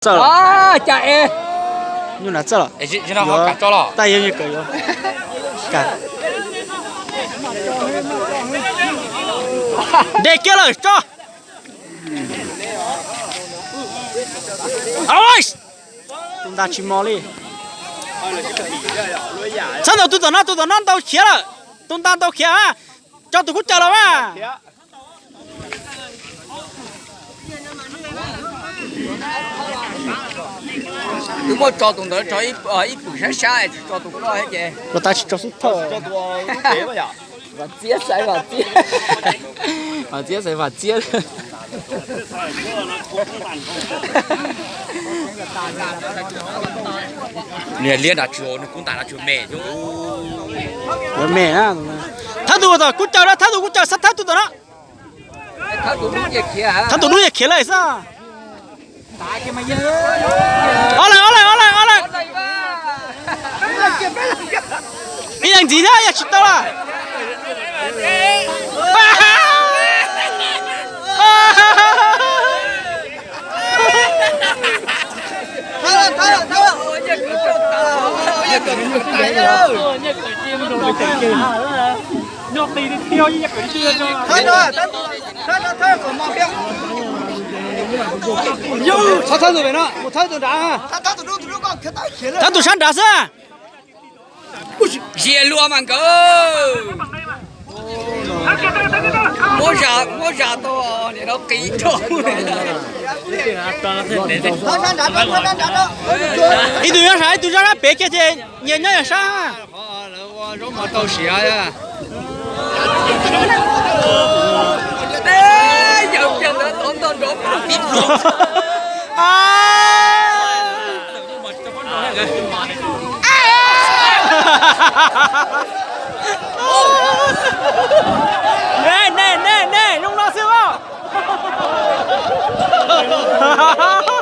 Txawj los. Cas es nyuj nram txawj los. Yuav tso los, tab yog kawm yuav. Nres kiag lawm tso. Tus ntag tsis mos li. Txhob ntaus tus tom no, tus tom no ntau khiav lawm. Tus ntag ntau khiav. Tso tus kub caws los mas. Twb muab tso tus ntawd tso ib pwm sab sab es tsis tso tus koj thiab ces. Los tas tsis tso xub thawj. Vam Txiab xaiv Vam Txiab. Vam Txiab xaiv Vam Txiab. Niag liab nram tsuag, nws kub ntais nram tsuag me. Yuav me na. Thawb tus tom kub caws na, thawb tus kub caws xab thawb tus tom no. Thawb tus dub yeej khiav lawm xwb. Ob lawm, ob lawm, ob lawm, ob lawm. Ib leeg ntxiv thiab yog tsis tau lawm. Txhob thawb tus pem no, mus thawb tus nrad. Thawb tus sab nrad xwb. Zias luag mas nkawd. Muab zas tau, nim no qis rau. Ib tug nyob sab, ib tug zaj sab pem kiag ces nyias nyob yam sab. Zaub mov tau siav.